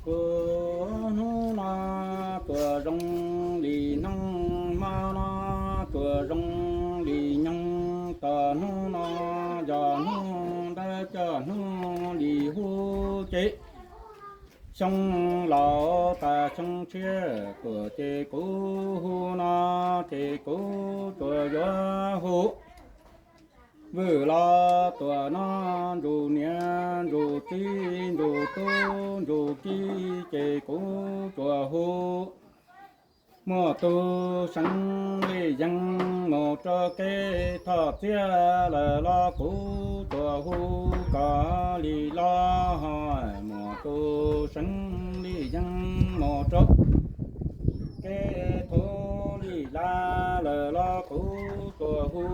Hnub no tsuas zoo li hnub, hmo no tsuas zoo li nyoog, tom hnub no yog hnub dawb coj hnub li huv ces xyoo laus tas xyoo tshiab tuaj ces kuv hu no ces kuv tsuas yuav hu. Vwm los tuaj no ntsuj niam ntsuj txiv ntsuj tub ntsuj kiv ces kuv tsuas hu. Muaj tus seev li yees mus rau kev thoj txiaj lawm los kuv tsuas hu kom li los ho. Muaj tus seev li yees mus rau kev thuv li laj lawm los kuv tsuas hu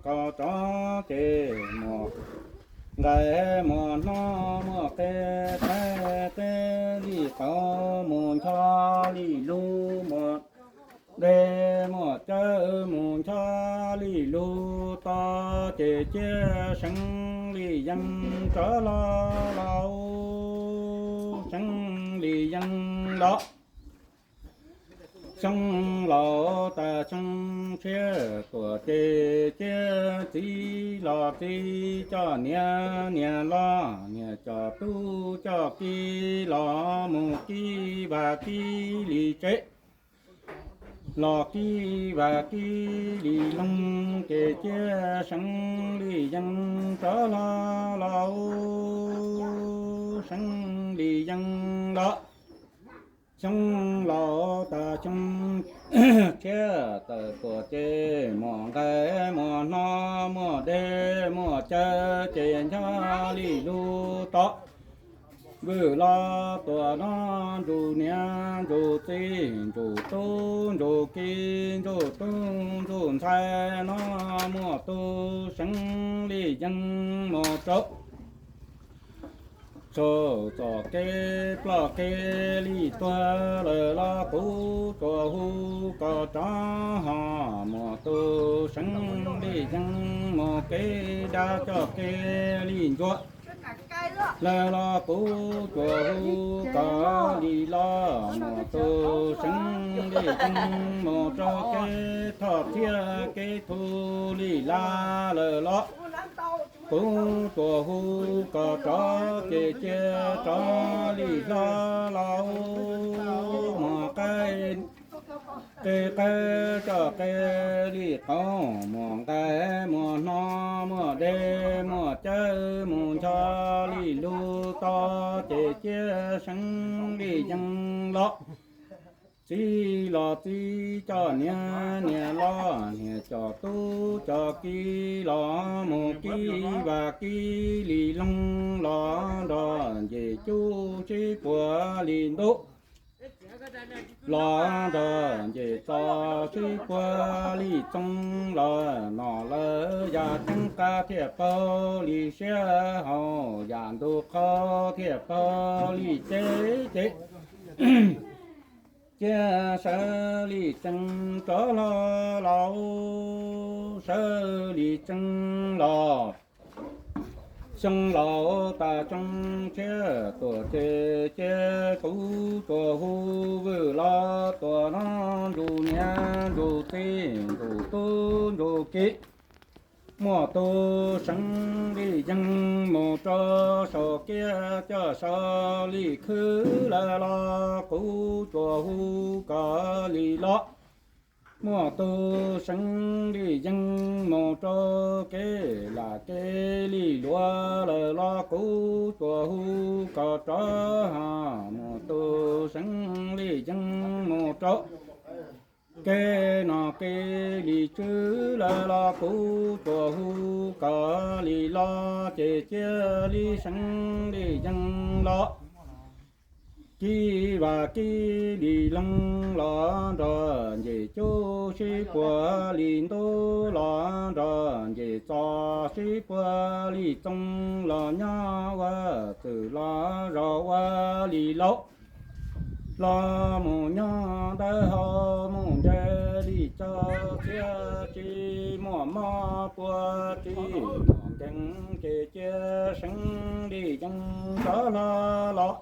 kom rov ces muaj nqaij muaj hnob muaj qe, qe, qe li qau mus ncho li lug, muaj dej muaj cawv mus ncho li lug, tod ces cia seev li yees rov los laus, seev li yees los. Xyoo laus tas xyoo tshiab tuaj ces cia txiv los txiv coj niam, niam los niam coj tub coj kiv los mus kiv vaj kiv li tsev, los kiv vaj kiv li loog ces cia seev li yees rov los laus, seev li yees los. Xyoo laus tas xyoo tshiab tawm tuaj ces muaj nqaij muaj hnob muaj dej muaj cawv ces ncho li lug, tod vwm los tuaj no ntsuj niam ntsuj txiv ntsuj tub ntsuj kiv ntsuj tub ntsuj ntxhais no, muaj tus seev li yees mus rau saum txoj kev ploj kev li tuag lawm los kuv tsuas hu kom rov ho. Muaj tus seev li yees mus kev dab coj kev li ntsuav lawm los kuv tsuas hu kom li los. Muaj tus seev li yees mus rau kev thoj txiaj kev thuv li laj lawm los kuv tsuas hu kom rov ces cia rov li hlo los. Muaj qe, qe coj qe li qau, muaj nqaij muaj hnob muaj dej muaj cawv mus ncho li lug, tod ces cia seev li yees los. Txiv los txiv coj niam, niam los niam coj tub coj kiv los mus kiv vaj kiv li loog, los nrog ncej cub sib puag li ntub, los nrog ncej txos sib puag li txoov, los noj lawm yam ceeb qab thiaj paug li siab haus, yam ntug qhov thiaj paug li ceb ces cia sawv li tsees rov los laus, sawv li tsees los. Xyoo laus tas xyoo tshiab tuaj ces cia kuv tsuas hu. Vwm los tuaj no ntsuj niam ntsuj txiv ntsuj tub ntsuj kiv, muaj tus seev li yees mus rau saum kiab coj saum li khwb lawm los kuv tsuas hu kom li los. Muaj tus seev li yees mus rau kev lam kev li luav lawm los kuv tsuas hu kom rov ho. Muaj tus seev li yees mus rau kev nom kev li tswv lawm los kuv tsuas hu kom li los, ces cia li seev li yees los. Kiv vaj kiv li loog los nrog ncej cub sib puag li ntub, los nrog ncej txos sib puag li txoov, los nyob ua txwm los zov ua li laus, los mus nyob ntawd ho mus ntse li tso, txhiab tsis muaj mob puag tsis muaj nkees, ces cia seev li yees rov los los.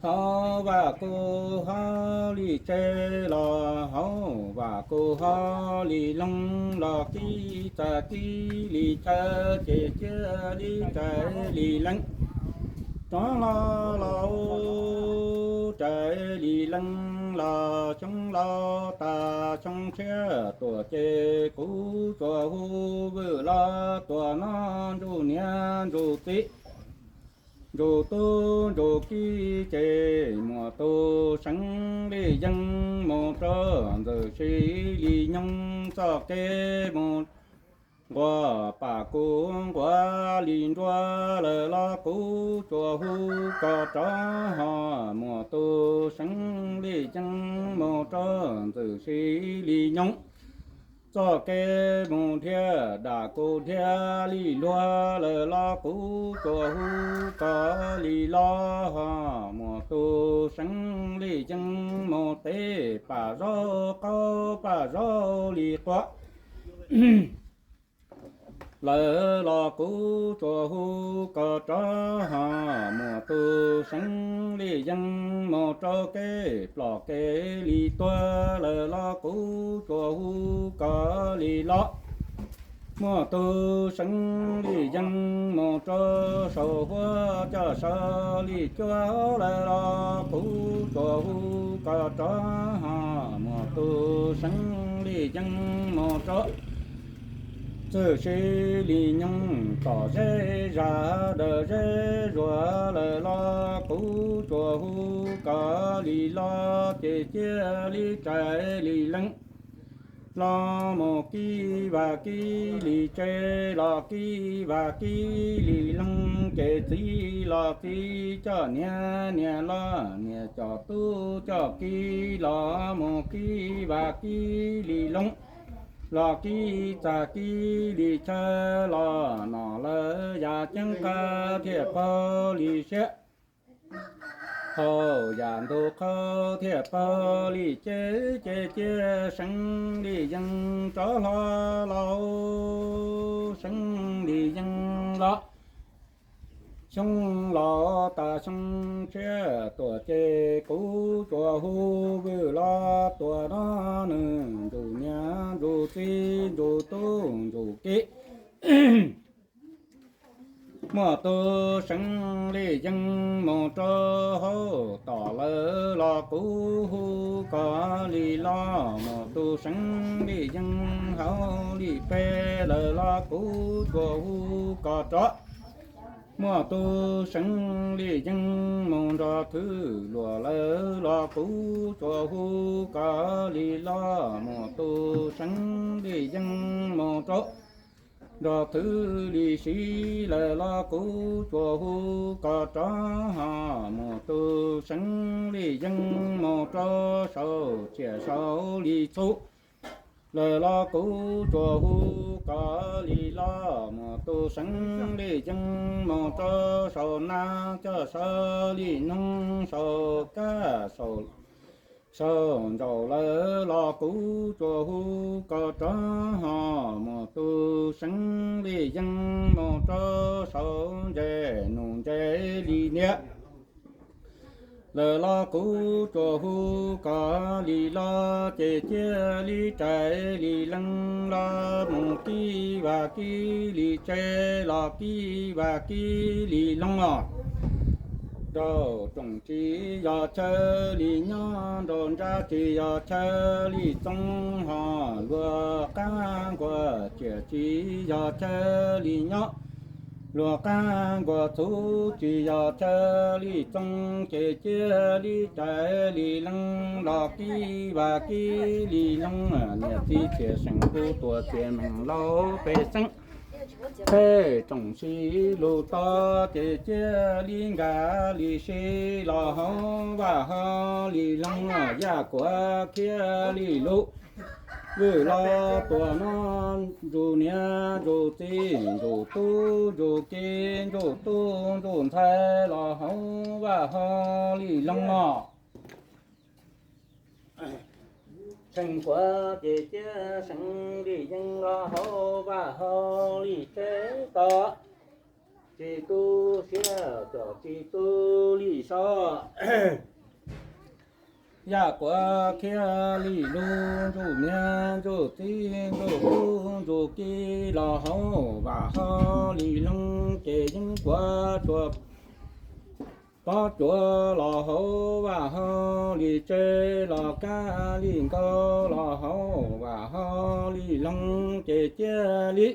Hauv vaj kuj hauv li tsev los hauv vaj kuj hauv li loog los kib txaj kib li chaw ces cia li raws li leej. Rov los los raws li leej los xyoo laus tas xyoo tshiab tuaj ces kuv tsuas hu vwm los tuaj no ntsuj niam ntsuj txiv ntsuj tub ntsuj kib ces muaj tus seev li yeeb mus rau ntxwm sis li nyoog txoj kev mus nquas pam kuv nquas li nruas lawm los kuv tsuas hu kom rov ho muaj tus seev li yeeb mus rau ntxwm sis li nyoog txoj kev mus dhia dam kuv dhia li luag lawm los kuv tsuas hu kom li los ho muaj tus seev li yeeb mus teb pam zaub qaub pam zaub li quav lawm los kuv tsuas hu kom rov ho muaj tus seev li yeeb mus rau kev plom kev li tuag lawm los kuv tsuas hu kom li los muaj tus seev li yeeb mus rau saum huab coj saum li cuab lawm los kuv tsuas hu kom rov ho muaj tus seev li yeeb mus rau ntxwm sis li nyoog tom zeb zag dawm zeb zuag lawm los kuv tsuas hu kom li los ces cia li raws li leej los mus kib vaj kib li tsev los kib vaj kib li loog ces txiv los txiv coj niam niam los niam coj tub coj kib los mus kib vaj kib li loog los kib txaj kib li chaw los no lawm yam ceeb qab thiaj paug li siab hauv yam ntug qhau thiaj paug li cev ces cia seev li yeeb rov hlo los seev li yeeb los xyoo laus tas xyoo tshiab tuaj ces kuv tsuas hu vwm los tuaj no nws ntsuj niam ntsuj txiv ntsuj tub ntsuj kib muaj tus seev li yeeb mus rau hauv tom lawm los kuv hu kom li los muaj tus seev li yeeb hauv li peb lawm los kuv tsuas hu kom rov muaj tus seev li yeeb mus nrog thwv luag lawm los kuv tsuas hu kom li los muaj tus seev li yeeb mus rau nrog thwv li siv lawm los kuv tsuas hu kom rov ho muaj tus seev li yeeb mus rau saum tsiaj saum li txhu lawm los kuv tsuas hu kom li los muaj tus seev li yeeb mus rau saum nab coj saum li noog saum kab saum saum ntsaum lawm los kuv tsuas hu kom rov ho muaj tus seev li yeeb mus rau saum ntses nus ntses li niam lawm los kuv tsuas hu kom li los ces cia li raws li leej los mus kib vaj kib li tsev los kib vaj kib li loog os. Nraug rooj tsis yog chaw li nyob, nraug nrab tsis yog chaw li txoov ho luag qab nkuaj tsiaj tsis yog chaw li nyob, luag qab nkuaj txhuv tsis yog chaw li txoov ces cia li raws li leej los kib vaj kib li loog. Niam txiv txiaj seem kuv tuaj txiaj meem laus pej xeem peb tsoom sib lug tod ces cia li nkag li si los hauv vaj hauv li loog. Yaj kuav khiav li lug vwm los tuaj no ntsuj niam ntsuj txiv ntsuj tub ntsuj kiv ntsuj tub ntsuj ntxhais los hauv vaj hauv li loog os. Tseem kuav ces cia seev li yeeb los hauv vaj hauv li tsev tod. Tsis tu siab coj tsis tu li Lis saub, yaj quav khiab li lug, ntsuj niam ntsuj txiv ntsuj tub ntsuj ki los hauv vaj hauv li loog ces yeeb quav tsuas pob cuav los hauv vaj hauv li tsev los kab li nkaus los hauv vaj hauv li loog ces cia li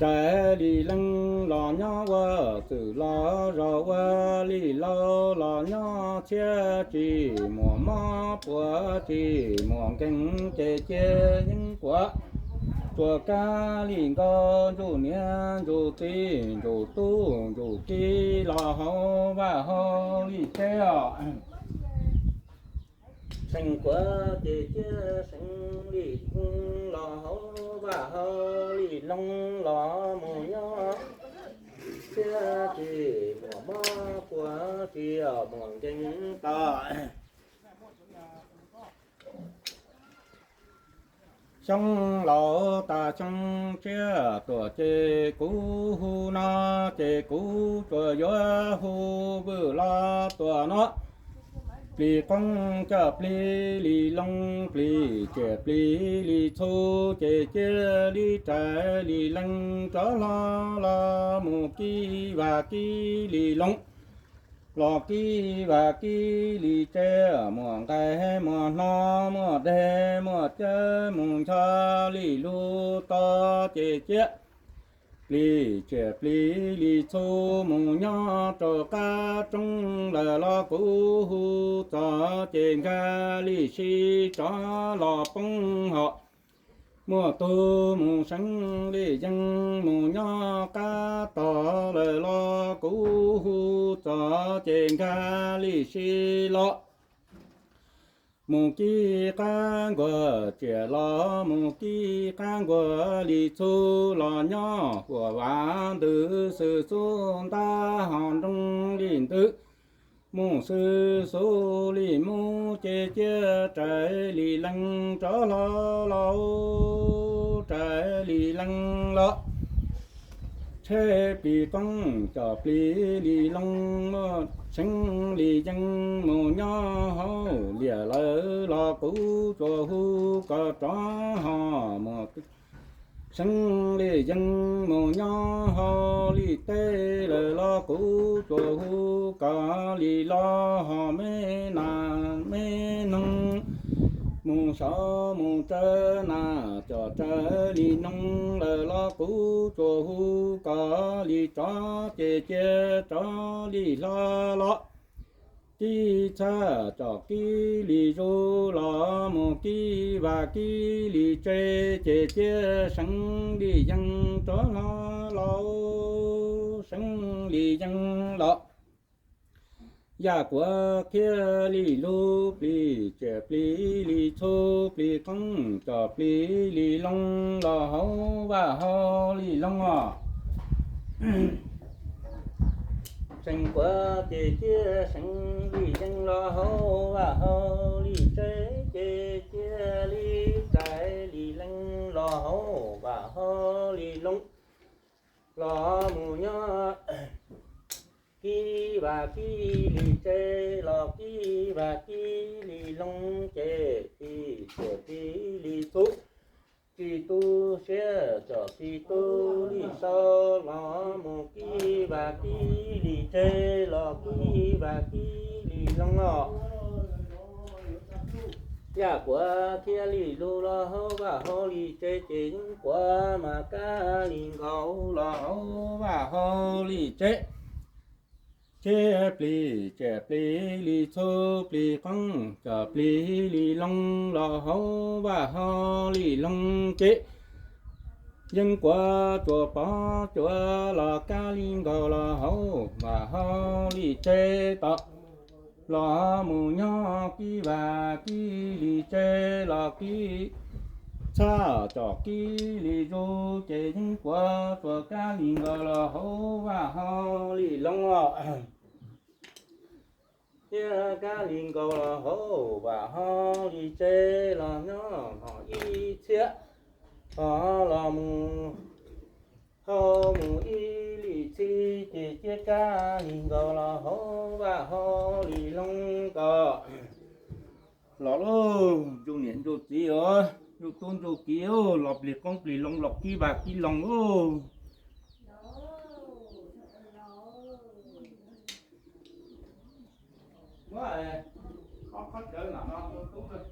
raws li leej los nyob ua txwm los zov ua li laus los nyob txhiab tsis muaj mob puas tsis muaj nkeeg ces cia yeeb quav tsuas kab li nkaus ntsuj niam ntsuj txiv ntsuj tub ntsuj ki los hauv vaj hauv li tsev os. Seev quav ces cia seev li loog los hauv vaj hauv li loog los mus nyob txhiab tsis muaj mob puas tsis muaj nkeeg tau. Xyoo laus tas xyoo tshiab tuaj ces kuv hu no ces kuv tsuas yuav hu vwm los tuaj no. Plis qoob coj plis li loog plis tsiaj plis li txhu ces cia li raws li leej rov hlo los mus kib vaj kib li loog los kib vaj kib li tsev muaj nqaij muaj hno muaj deg muaj cawv mus ncho li lug to ces cia plis tsiaj plis li txhu mus nyob rau qab roob lawm los kuv hu txog ces nkag li sib rov los poob hos. Muaj tug mus seev li yees mus nyob qab tog lawm los kuv hu txog ces nkag li sib los mus kib qab nkuaj tsiaj los mus kib qab nkuaj li txhu los nyob huam vam ntws xwm xub ntab ho nroo li ntws mus xwm xub li mus ces cia raws li leej rov hlo los raws li leej los tsheb plis qoob coj plis li loog seev li yees mus nyob hauv liaj lawm los kuv tsuas hu kom rov ho mus seev li yees mus nyob hauv li teb lawm los kuv tsuas hu kom li los ho me nas me noog mus xyov mus raws nas coj raws li noog lawm los kuv tsuas hu kom li rov ces cia rov li hlo los kib txhaj coj kib li zus los mus kib vaj kib li tsev ces cia seev li yees rov hlo los seev li yees los yaj kuav khiab li lug plis tsiaj plis li txhu plis qoob coj plis li loog los hauv vaj hauv li loog os. Seev quav ces cia seev li yees los hauv vaj hauv li tsev ces cia li raws li leej los hauv vaj hauv li loog los mus nyob kib vaj kib li tsev los kib vaj kib li loog ces tsis tsiaj tsis li txhu tsis tu siab coj tsis tu li sau los mus kib vaj kib li tsev los kib vaj kib li loog os. Yaj kuav khiab li lug los hauv vaj hauv li tsev ces yeeb kuav mas kab li nkaus los hauv vaj hauv li tsev. Ces plis tsiaj plis li txhu plis qoob coj plis li loog los hauv vaj hauv li loog ces yeeb kuav tsuas pov cuav los kab li nkaus los hauv vaj hauv li tsev tod los mus nyob kib vaj kib li tsev los kib txhaj coj kib li zus ces yeeb kuav tsuas kab li nkaus los hauv vaj hauv li loog os. Thiab kab li nkaus los hauv vaj hauv li tsev los nyob hmo ib txhiab, ho los mus hauv mus ib li Txhib ces ciab kab li nkaus los hauv vaj hauv li loo kom los lauj, ntsuj niam ntsuj txiv os, ntsuj tub ntsuj kiv, los plig qoob plig loo los kib vaj kib loo lauj. Muab qhov cawv no no ntsuj tub.